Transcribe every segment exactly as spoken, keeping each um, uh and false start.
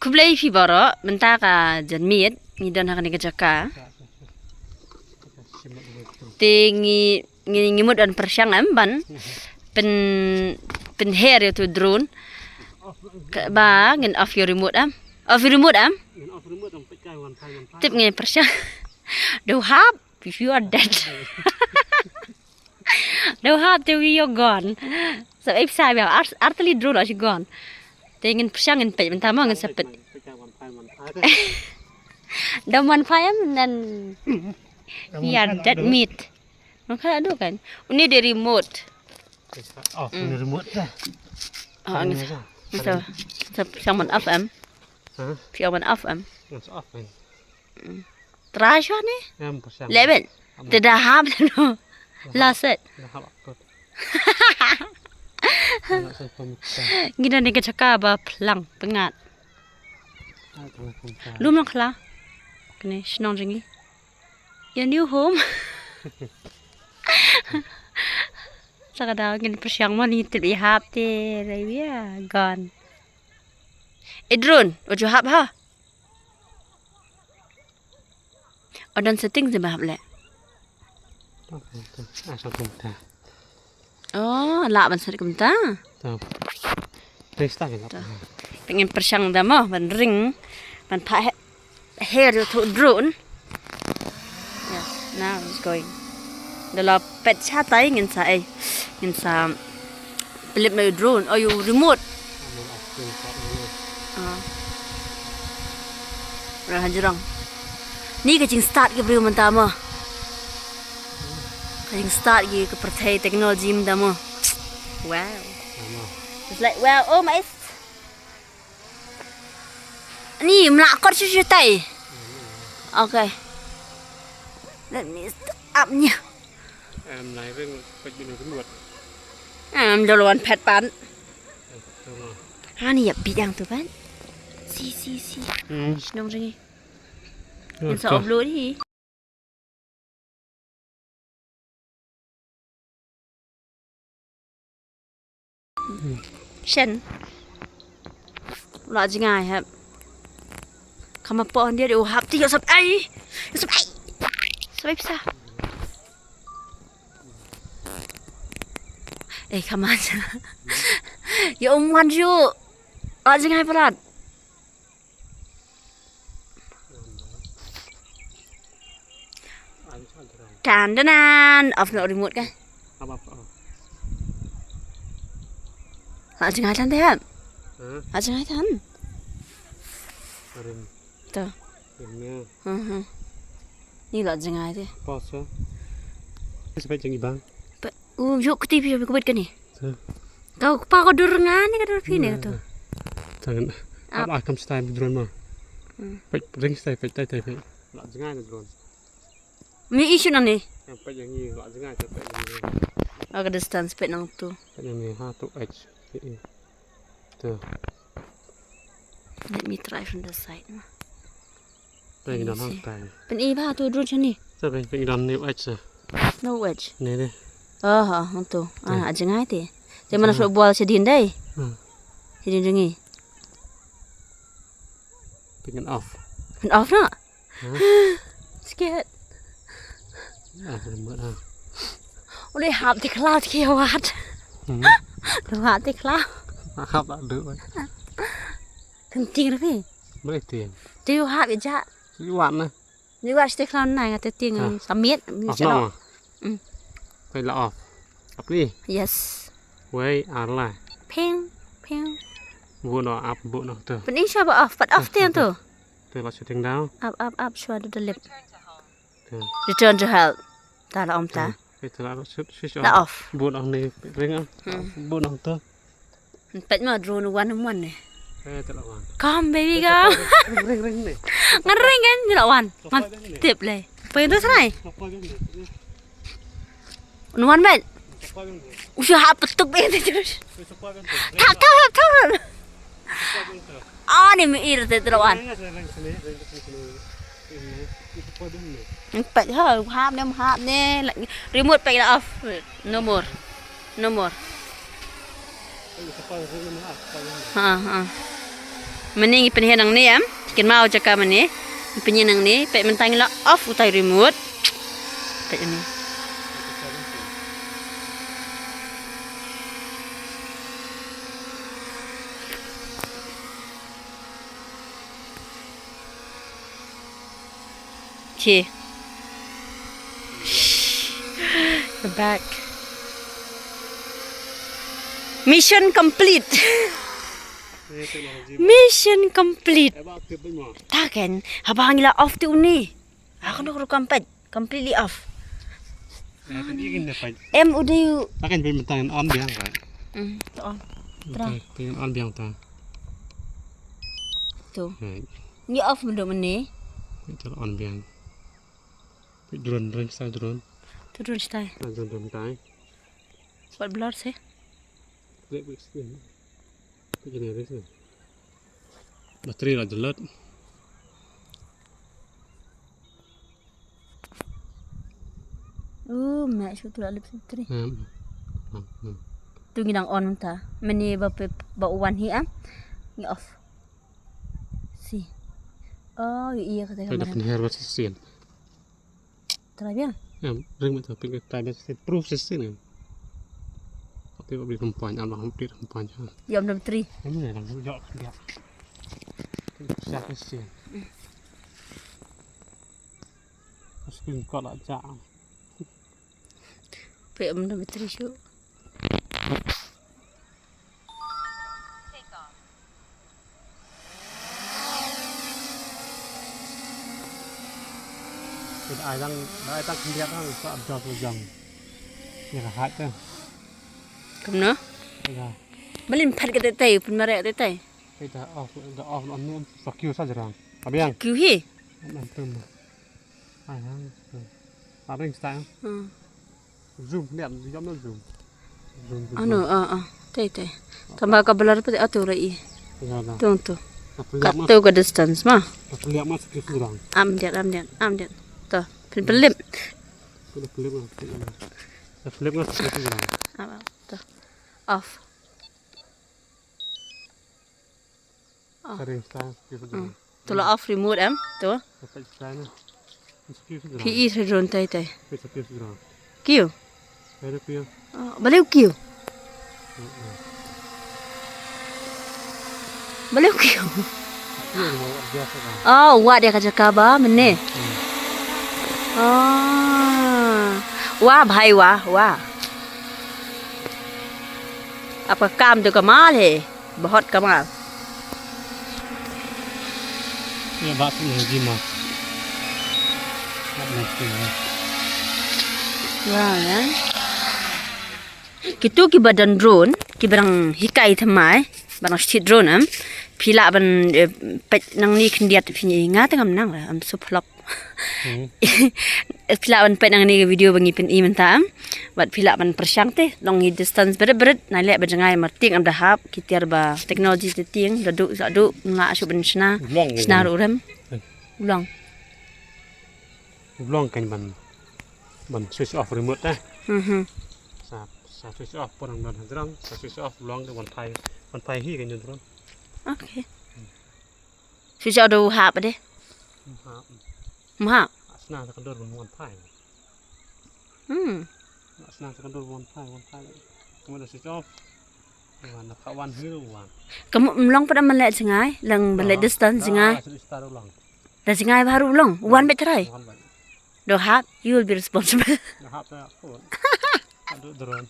Khublei phi baroh, mynta ka janmiet ngi don ha kane ka jaka. Te ngi, ngi, ngi mut ban pyrshang em ban pyn, pynher ïa uto u drone. Ka, ba ngin off ïa u remote em. Off ïa u remote em. Tip ngi pyrshang. Dei hap, if you are dead. Dei hap te wi ïoh gon. Sa ei pisa biang ar, ar tylli drone la shi gon. Te ngin pyrshang ngin peit mynta mo ngin sa peit. Dei man phai em nan. We are dead meat. Mangkha adu kan. Uni dei remote. Oh, uni remote dah. Oh, ngin sa. Ngin sa. Sa pyrshang man off em. Hah? Pyrshang man off em. Ngin sa off em. Try shuwa ni. Em pyrshang. Leh beit. Te da hap no. La set. Da hap akut. Ngi don ha ka jaka ba phlang pyngngad. Lum Nongkhla. Kane shnong jong ngi. Your new home. Sa ka daw ngin pyrshang mo ngi tip ïa hap te dei ïa gon. Eh drone, wat ju hap ha. O don setting te ba hap leh. Okay, okay. Ah, sa kumta. Oh, lah ban set kumta. Ta. Ring start lah. Ta. Pyngen pyrshang da mo ban ring ban pha he, her to drone. Yes, now it's going. Da la pet shatai ngin sa ei. Ngin sa Philip na u drone, oh, u remote. Ah. Ra hajrong. Ni ka jingstad ki briew mynta mo. Ka jingstad ki ka pyrthei technology mynta mo. Wow. It's like, wow, oh my. Ni mla kot shu shu tai. Okay. Let me start up ni. Em, nai ring pek bini remote. Em, dolo wan phet pan. Em, tama. Ani ya bidang tu pan. Si, si, si. Hmm. Shnong ringi. Yang sa upload hi. Shen. La jngai hep. Kama po dia u hap ti yo sap ai. Yo sap ai. Sap ai pisa. Eh, kama. Yo um wan ju. La jngai palat. Tan danan, off noh remote ka. Apa, apa, apa? La jngai tan te hap. Hah? La jngai tan. Rim. To. Rim ni. Hmm, hmm. Ni la jngai te. Pause. Sampai jngai bang. U juk kti phi phi kubit kane. Ka pa ka dur nga ne ka dur phi ne ka tu. Tangan. Ap. Ap akam stai drone ma. Hmm. Pek ring stai pek tai tai pek. La jngai na drone. Mi issue na ne. Yang pek yang ni la jngai pek yang ni. Aka distance pek nang tu. Pek yang ni ha tu H. Tu. Let me try from the side ma. Pyndonkam. Pyn-i ba tu drone shane. Sa pyn, pyndonkam ni wedge sa. No wedge. Ni ni. Oh, ha, hang tu. Ah, a jngai te. Te mana football shadien dei. Hmm. Shadien jong ngi. Pyn off. Pyn off na. Scared. Ah, remote ah. Ule hap te khlaw te wat. Hmm. Hap te khlaw. Hap la du. Kan ting rapi. Boleh ting. Te hap ja. Wat na. Ni wa stek lan nai nga te ting. Ah. Samit mi. Ah, chalo. No. Mm. Peit la off. Apni. Yes. Wei ar la. Ping ping. Bu no ap bu no tu. Pyn-i sha ba off, pat off te tu. Tu la shooting down. Up up up shwa du dalip. Tu. Return to help. Ta la om ta. Tu. Peit la shoot shoot. La off. Bu no ni ring ah. Hmm. Bu no tu. Peit ma drone wan wan ne. Eh, te la wan. Come baby come. Ring ring ring ne. Ngan ring kan ni la wan. Ngan tip le. Poi tu sanai. Sapa yang ni? Wan bet. Sapa yang ni? Usah hap petuk bet. Sapa yang ni? Tap tap tap tap. Sapa yang ni? Ah, ni mi ir te te la wan. Ring ring sini, ring ring sini. Ini, ini sapa yang ni? Peit ha, hap ne, hap ne. Remote peit la off. No more. No more. Ha ha. Mynne ngi pynhiar nangne em. Kynmaw jaka mynne. Ngi pynhiar nangne. Peit mynta ngi la off utai remote. Peit mynne. Okay. You're back. Mission complete. Mission complete. Ta kan, haba ngi la off te une. Aku nak rukam pet, completely off. Em udah. Ta kan pet mentang on biang kan. Hmm, tu on. Terang. Pet on biang ta. Tu. Ngi off mendo mene. Pet on biang. Pet drone, drone style drone. Tu drone style. Drone, drone style. Wat blur sih. Klik, klik sini. Klik sini, klik sini. Bateri la jelat. Oh, mat shu tu la lip bateri. Hmm. Hmm, hmm. Tu ngi dang on ta. Mene ba pe, ba wan hi ah. Ngi off. Si. Oh, iya kata kamera. Ada penher ba sisi. Try biang. Em, ring mata pin try biang sisi. Proof sisi ni. Tapi ba beli kempan, Allah hampir kempan je. Ya, belum bateri. Ini dah jok dia. Siapa sisi? Screen kau lah jak. Pek em dah bateri shu. Ai tang, ai tang khyndiat hang sa abdal tu jam. Ni ka hat tu. Kumno? Ya. Balei phet ka tei tei, pynmareh ka tei tei. Kita off, da off on ni sa kyu sa jerang. Abiang. Kyu hi. Am am tum. Ai hang. Aring sa. Hmm. Zoom, lihat, zoom, zoom. Zoom, zoom, ano, zoom. Ah, ah. Tei, tei. Tamba ka blur pati atu rai. Ya, ya. Tung tu. Kat tu ka distance ma. Aku lihat mas ke kurang. Am diat, am diat, am diat. Tu, pin pelip. Aku dah pelip mas. Dah pelip mas ke kurang. Am, am. Tu. Off. Oh. Ka ring sa, kyu sa. Hmm. Jrong. Tu la off remote em, tu. Ka peit sa na. Kyu sa jrong. Phi i sa jrong tai tai. Peit sa kyu sa jrong. Kyu? Peit sa kyu. Oh, baleu kyu. Hmm, hmm. Baleu kyu. Kyu mo wa dia sa. Oh, wa dia ka jaka ba, mene. Hmm. Oh. Wa bhai wa, wa. Apka kam to kamal hai. Bahut kamal. Ye baat to hai ji ma. Baat nahi hai. Wah, ya. Kitu kiba don drone, kiba dang hikai thymmai, ba dang shet drone em. Phi lah ban, eh, peit nangne khyndiat phi nga te ngam nang, I'm so flop. Hmm. Phi lah ban peit nangne ka video ba ngi pyni mynta em. Bad phi lah ban pyrshang te, long ngi distance bret bret, nai leh ba jngai martieng em da hap, ki tiar ba technology te tieng, da duh, da duh, nga shu ban shna, long, shna long. Ruh rem. Eh. Long. Long kan ban, ban switch off remote eh. Mhm. Sa, sa switch off pon ngan hadrong, sa switch off long de wan phai, wan phai hi kan jong drone. Okay. Switch off da hap de. Hap. Hap. Asna sa ka dur ban wan phai. Hmm. Asna sa ka dur ban wan phai, wan phai. Kumno da switch off. Wan na ka wan hi ruh wan. Kam long pat man leh jngai, lang ban leh distance jngai. Ah, switch start long. Da jngai ba ruh long, wan beit trai. Wan beit. Da hap, you will be responsible. Da hap ta phone. Adu drone.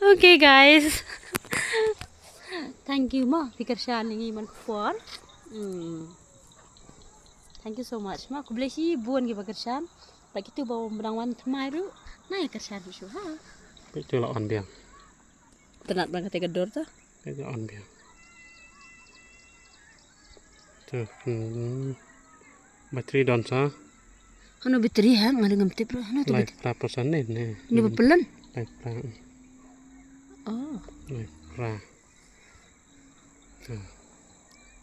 Okay, guys. Thank you, ma. Phi kyrshan ïa ngi man ka por. Hmm. Thank you so much, ma. Khublei shibun kiba kyrshan. Bad kito ba dang wan thymmai ruh. Nang ïa kyrshan ruh shuh, ha. Peit to la on biang. Tynat ban kata ka dur ta. Ka on biang. Tu, hmm, battery don sa. Hano battery ha? Nga ngam tip ruh. Hano tu battery? Lai phra percent ne, ne. Ni ba pylon? Lai phra. Oh. Lai phra. Tu.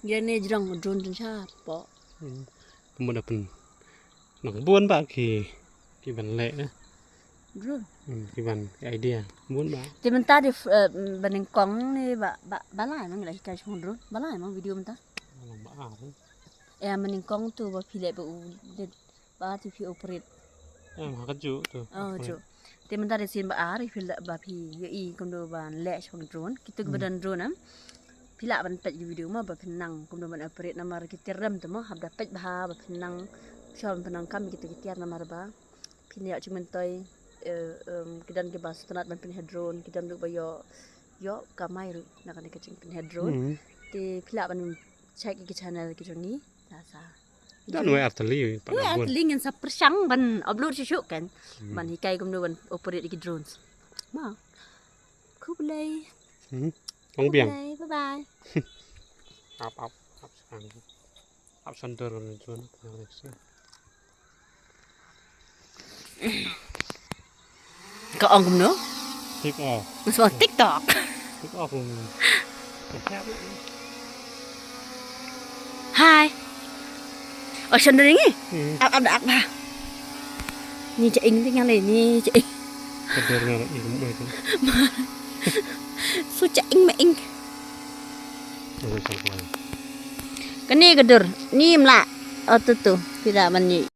Ïa ne jrong drone jong sha po. Hmm. Kumba da pyn. Nang bun ba ki, ki ban leh ne. Drone. Hmm, ki ban idea. Bun ba. Te mynta de, eh, ba nyngkong ne ba, ba, ba lai ma ngi la hikai shong drone. Ba lai ma video mynta. Ba ar. Eh, ba nyngkong tu ba phi leh ba u, de, ba tu phi operate. Em, ha ka ju tu. Oh, ju. Te mynta de sien ba ar, phi leh ba phi ïohi kumno ban leh shong drone. Kito ki ba don drone em. Phi lah ban peit ki video mo ba phin nang kumno ban operate namar ki tiar rem tu mo, hap da peit bha ba phin nang. Shong phin nang kam kito ki tiar namar ba phin ïoh jingmyntoi, eh, em, ki don kiba sngewtynnat ban pynheh drone, ki don ruh ba ïoh, ïoh kamai ruh na kane ka jingpynheh drone. Hmm. Te phi lah ban check ïa ki channel ki jong ngi. Sa, sa. Don wei ar tylli, pat wei ar bun tylli ngin sa pyrshang ban upload shuh shuh kan. Hmm. Ban hikai kumno ban operate ïa ki drones. Ma. Khublei. Hmm. Ong biang. Khublei, bye bye. Ap, ap, ap, sang. Ap center kan tu na. Ka ong kumno? Tik off. Mas mo TikTok. Tik off kumno? Hi. Oh, center ni. Hmm. Ap, ap, ap, ap. Ni cha ing ting yang le, ni cha ing. Ka der nga la ing mo tu. So cha ing ma ing. Kane ka dur, ni mla. Oh, tu, tu. Phi lah ban ïohi.